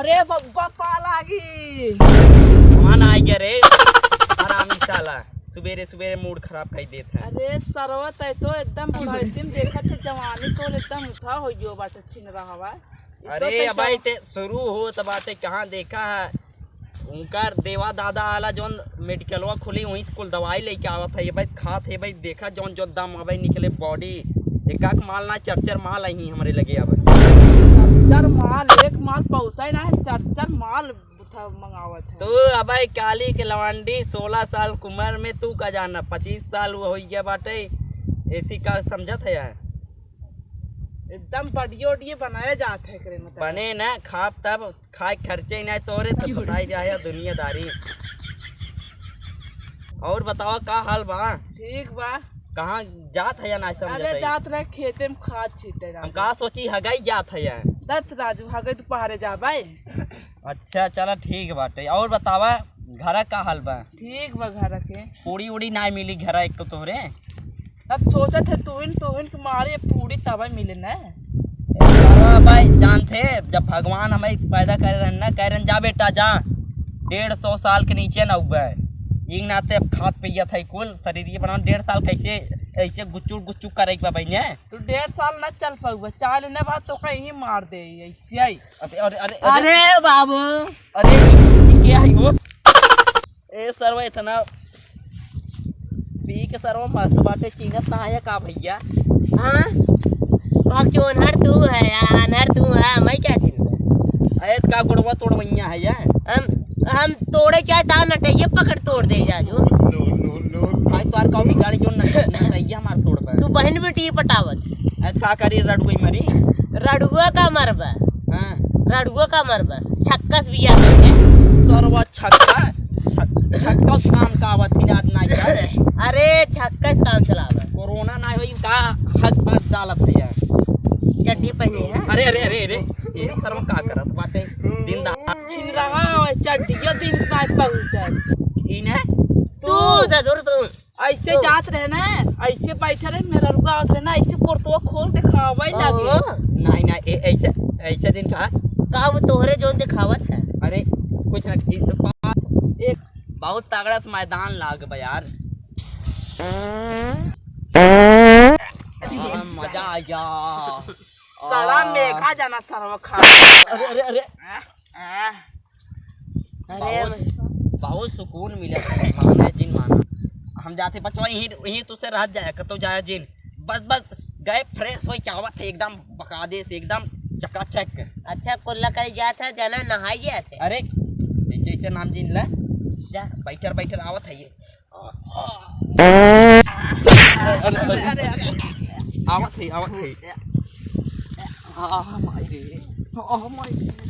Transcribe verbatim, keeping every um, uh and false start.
ए बब्बा, पा लागी। कौन आ गया रे? हरामी साला, सुबेरे सुबेरे मूड खराब कर देत है। अरे सरवा, तै तो एकदम बुढ़ाइतिम देखत है, जवानी तो एकदम उठा हो गयो बाटे, छिन रहा है। अरे अबे, ते शुरू होत बाटे, कहाँ देखा है? उनकर देवा दादा आला जौन मेडिकलवा खुली, वहीं से कुल दवाई लेके आवत है। ये भाई खात है भाई, देखा जौन जौन दम अबे निकले बॉडी। एक आक माल ना, चार चार माल अही हमरे लगे अब। चार माल, एक माल पहुँचा ही ना है, चार चार माल बुथा मंगावत है। तू अबे काली के लवांडी, सोलह साल के उम्र में तू का जाना, पच्चीस साल वो हो गया बाटे, ऐसी का समझत है यार? एकदम बॉडी ओडिये बनाया जात है एकरे मतलब। बने ना, खाब तब खाए खर्चे ही नहीं तोरे, तब बताई जाए दुनियादारी। और बताओ, का हाल बा? ठीक बा। कहाँ जात है या ना समझ अबे आई? जात रहे खेते में खाद छीटे हम राजू। का सोची हगई जात है या? दत्त राजू, हगई दोपहरे जाबे। अच्छा, चला ठीक बाटे। और बतावा, घर का हाल बा? ठीक बा घर के। पूड़ी उड़ी ना मिली घर एक तो तोरे। अब सोचत है तुहिन, तुहिन के मारे पूड़ी तबे मिले न। अरे भाई, जानते, जब भगवान हमें पैदा करे रहन ना, कह रहन, "जा बेटा, जा, डेढ़ सौ साल के नीचे ना उबे।" इन नाते अब खात पियत है कुल, शरीर ये बनाओ, डेढ़ साल कैसे ऐसे गुच्चुक गुच्चुक करे के बा बहिने? तू डेढ़ साल ना चल पाउबे, चाल ने बात तो कहीं मार दे ऐसे ही। अरे, अरे, अरे, अरे। अरे बाबू। अरे, ये, ये क्या है वो? ए सरवा, इतना पी के सरवा मस्त बाटे, चीन्हत ना है का भैया? हाँ? भाग जो अनहर तू है, अनहर तू है, मैं क्या चीन्हूँ? अरे, का गुड़वा तोड़ भैया है या? हम, हम तोड़े चाहे ता नटैये पकड़ तोड़ दे जा जो। भाई, तोर का बिगाड़ी जो न-, नटैया मार तोड़ बे। तू बहन बेटी पटावत। अरे, का करी रड़ुई मरी? रड़ुआ का मरबा? हाँ। रड़ुआ का मरबा? छक्कस बिया करके। सरवा छक्का, छक-, छक्का काम का आवत ही रात ना यार। अरे छक्का से काम चलावे। कोरोना ना होई का हक बात डालत है यार। चड्डी पहनी है। अरे, अरे, अरे, अरे, ये सरवा का करत बाटे? दिन दा- छिन रहा है, चड्डियो दिन का पहुंचल। इने? तू जरूर तू। ऐसे तो जात रहे ना, ऐसे बैठे रहे, मेहररुआ आवत रहे ना, ऐसे कुर्तवा खोल देखावे लगे। नहीं, नहीं, ए-, ऐसे, ऐसे दिन का? का वो तोहरे जोन देखावत है? अरे, कुछ ना, इस पास एक बहुत तगड़ा से मैदान लाग बा यार। हाँ, मजा आ गया। साला आ। मेघा जाना सरवा खा। अरे, अरे, अरे। आ, आ। अरे बहुत, भाई। बहुत सुकून मिला, माना जिन माना। हम जाते बचवा यहीं, यहीं तुझसे रह जाए, कतो जाए जिन। बस, बस, गए fresh होई, क्या बात है, एकदम बकायदे से, एकदम चकाचक। अच्छा, कुल्ला करे जात है, जाना नहाई जात है। अरे, ऐसे, ऐसे नाम जिन ले। जा। बैठर, बैठर आवत है ये। अरे, अरे, अरे, अरे, आवत है, आवत है। आ, माई रे। आ, माई रे।